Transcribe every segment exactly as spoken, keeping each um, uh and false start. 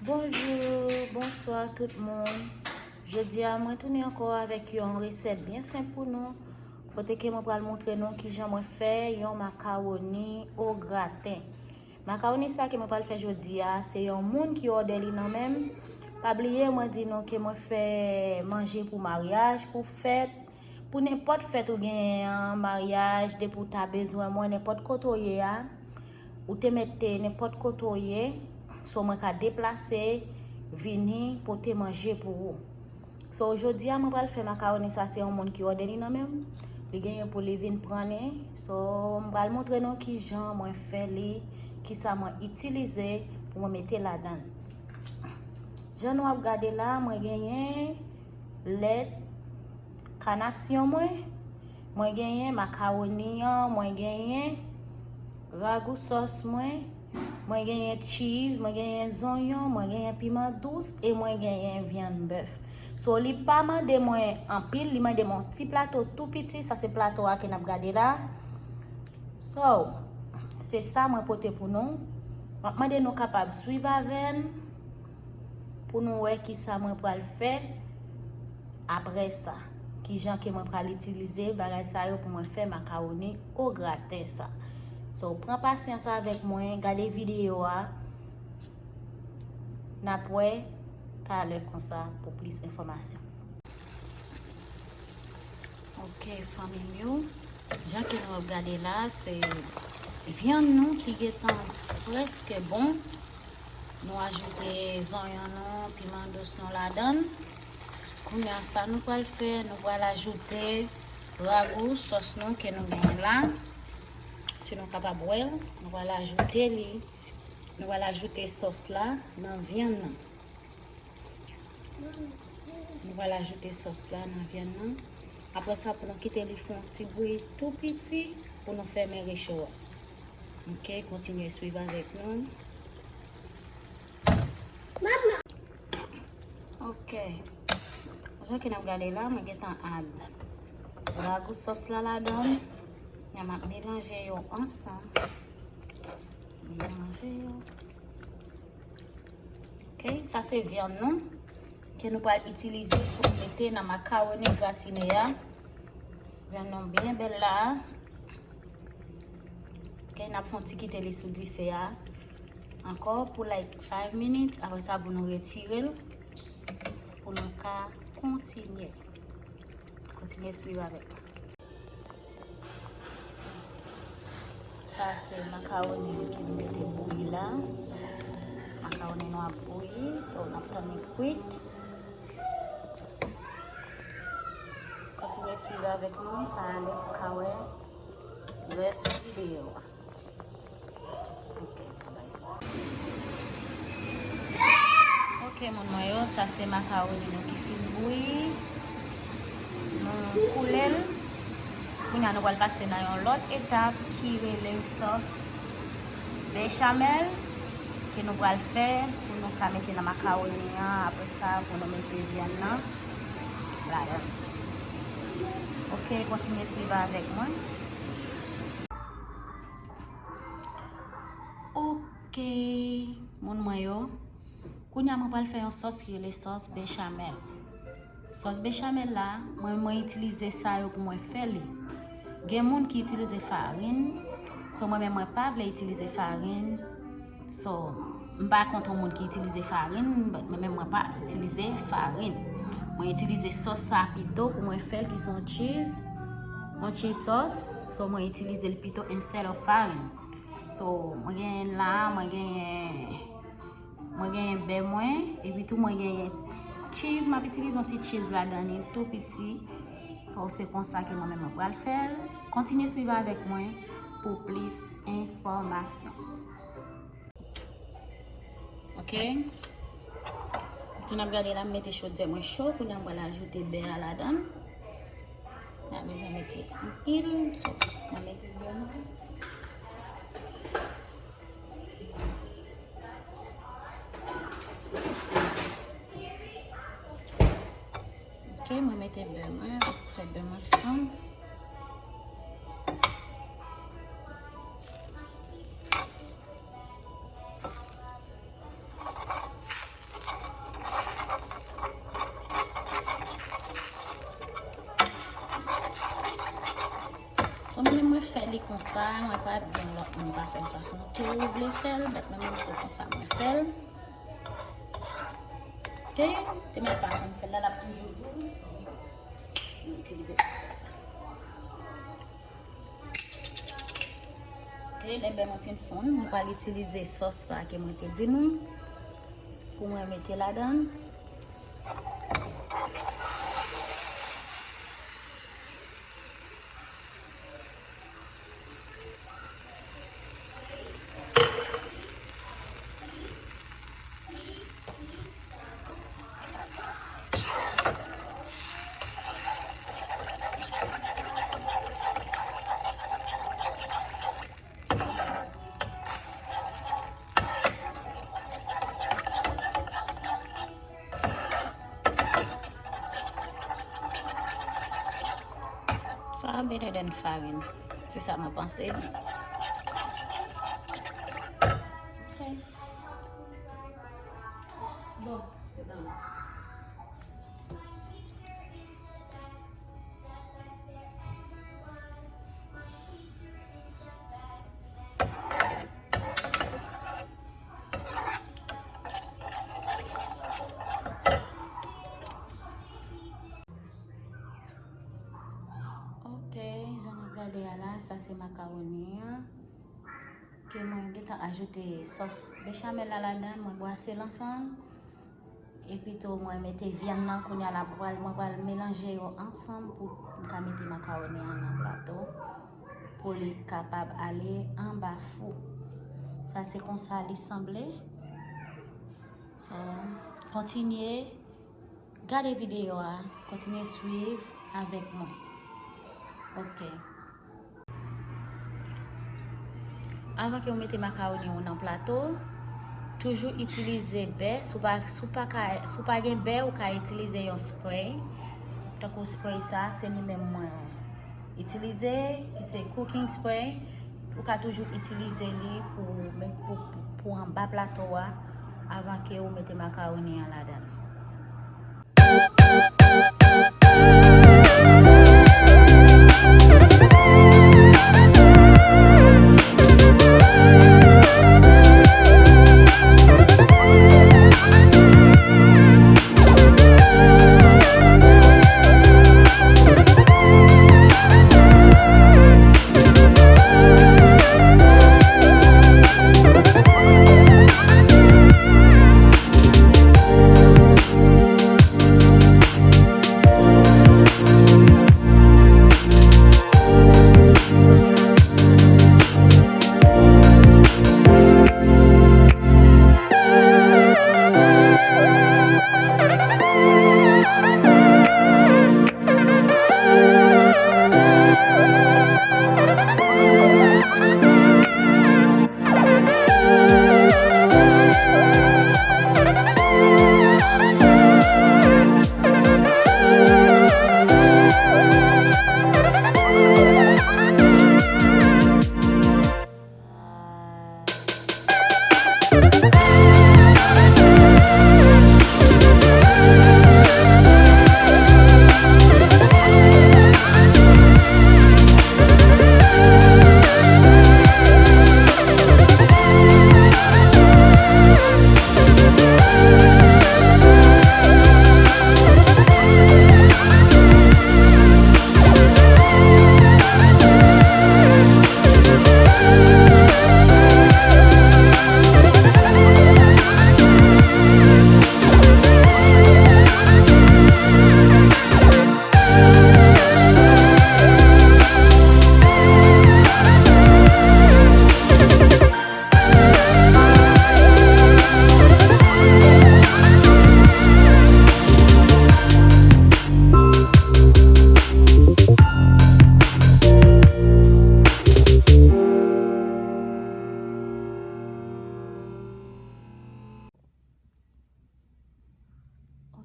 Bonjou, bonswa tout moun. Jodi a mwen tounen ankò avèk yon resèt byen senp pou nou, kote ke mwen pral montre nou kijan mwen fè yon makawoni o graten. Makawoni sa ke mwen pral fè jodi a, se yon moun ki òdè li nan men m. Pa bliye mwen di nou ke mwen fè manje pou maryaj, pou fèt, pou nenpòt fèt ou genyen an, maryaj, depi w ta bezwen mwen, nenpòt kote w ye a, ou te mete nenpòt kote w ye, so mwen ka deplase, vini, pote manje pou ou. So, jodi a, mwen pral fè makawoni sa, se yon moun ki òdè li nan men m. Li genyen pou li vin pran li. So, mwen pral montre nou kijan mwen fè li, kisa mwen itilize pou mwen mete ladan l. Jan nou ap gade la, mwen genyen lèt kanasyon mwen, mwen genyen makawoni an, mwen genyen ragou sòs mwen, mwen genyen cheese, mwen genyen zonyon, mwen genyen piman dous, e mwen genyen vyann bèf. So, li pa mande mwen anpil, li mande mwen yon ti plato tou piti, sa se plato a ke n ap gade la. So, se sa mwen pote pou nou. M ap mande nou kapab swiv avè m pou nou wè kisa mwen pral fè apre sa. Kijan ke mwen pral itilize bagay sa yo pou mwen fè makawoni o graten sa. So, pran pasyans avèk mwen, gade videyo a. N ap wè talè konsa pou plis enfòmasyon. Ok, fanmi m yo, jan ke nou ap gade la, se vyann nou ki gentan prèske bon. Nou ajoute zonyon nou, piman dous nou ladan l. Kounye a, sa nou pral fè, nou pral ajoute ragou sòs nou ke nou genyen la. Si nou kapab wè l, nou pral ajoute li. Nou pral ajoute sòs la nan vyann nan. Nou pral ajoute sòs la nan vyann nan. Apre sa, pou nou kite li fè yon ti bouyi tou piti pou nou fèmen recho a. Ok, kontinye swiv avèk nou. Ok. Jan ke n ap gade la, mwen gentan add ragou sòs la ladan. Kounye a m ap melanje yo ansanm. Melanje yo. Ok, sa se vyann nou ke nou pral itilize pou nou mete nan makawoni gratine a. Vyann nou byen bèl la. Ok, n ap fè yon ti kite li sou dife a ankò pou like five minutes. Apre sa, pou nou retire l, pou nou ka kontinye. Kontinye swiv avèk mwen. Sa se makawoni ki nou mete bouyi la. Makawoni nou ap bouyi, so n ap tann li kwit. Kontinye swiv avèk nou, pa ale pou ka wè rès videyo a. Ok, bye. Ok, moun mwen yo, sa se makawoni nou ki fin bouyi. Nou koule l. Kounye a nou pral pase nan yon lòt etap ki rele sòs bechamel ke nou pral fè pou nou ka mete nan makawoni an. Apre sa, pou nou mete vyann nan ladan. Ok, kontinye swiv avèk mwen. Ok, moun mwen yo. Kounye a mwen pral fè yon sòs ki rele sòs bechamel. Sòs bechamel la, mwen, mwen itilize sa yo pou mwen fè li. Gen moun ki itilize farin, so mwen menm mwen pa vle itilize farin. So, m pa kont yon moun ki itilize farin, but mwen menm mwen pa itilize farin. Mwen itilize sòs sa pito pou mwen fè l ki se yon cheese, yon cheese sauce. So, mwen itilize l pito instead of farin. So, mwen genyen la, mwen genyen, mwen genyen bè mwen, epi tou mwen genyen cheese, m ap itilize yon ti cheese ladan li tou piti. So, se konsa ke mwen menm mwen pral fè l. Kontinye swiv avèk mwen pou plis enfòmasyon. Ok. Jan n ap gade la, m mete chodyè mwen cho, kounye a m pral ajoute bè a ladan. N a bezwen mete anpil, so, mwen mete bè mwen. Ok, mwen mete bè mwen, fè bè mwen fonn. Konsa, mwen pa di yon lòt moun pa fè l fason ke ou vle fè l, but mwen menm se konsa mwen fè l. Ok, ke men fason m fè l la, l ap toujou bon. So, mwen itilize fason sa. Ok, lè bè mwen fin fonn, mwen pral itilize sòs sa ke mwen te di nou pou mwen mete ladan. Sa better than farin. Se sa mwen panse. Ok. Bon, sit down. Ok, jan n ap gade a la, sa se makawoni an. Ke mwen gentan ajoute sòs bechamel la ladan, mwen brase l ansanm. Epi tou mwen mete vyann nan kounye a la, mwen pral, mwen pral melanje yo ansanm pou m ka mete makawoni an nan plato pou li kapab ale anba fou. Sa se konsa li sanble. So, kontinye gade videyo a, kontinye swiv avèk mwen. Ok. Avan ke w mete makawoni w nan plato, toujou itilize bè. Si w pa, si w pa ka, si w pa gen bè, ou ka itilize yon spray. Tankou spray sa, se li menm mwen itilize, ki se cooking spray. Ou ka toujou itilize li pou, pou, pou, pou anba plato a avan ke ou mete makawoni an ladan.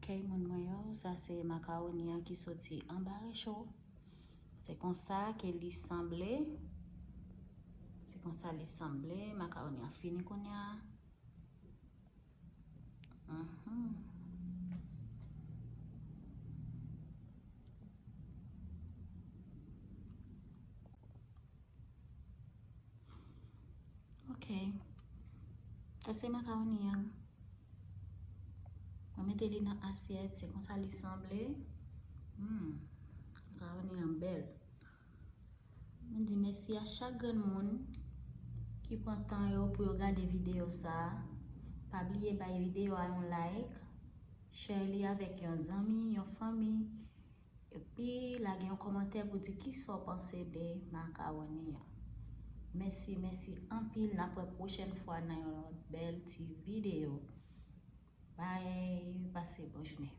Ok, moun mwen yo, sa se makawoni an ki soti anba recho. Se konsa ke li sanble. Se konsa li sanble. Makawoni an fini kounye a. Mhm. Sa se makawoni an. Mwen mete li nan asyèt, se konsa li sanble. Hmm, makawoni an bèl. Mwen di mèsi a chak grenn moun ki pran tan yo pou yo gade videyo sa a. Pa bliye bay videyo a yon like, share li avèk yon zanmi, yon fanmi, epi lage yon kòmantè pou di kisa w panse de makawoni an. Mèsi, mèsi anpil. N ap wè pwochèn fwa nan yon lòt bèl ti videyo. Bye, pase bon jounen.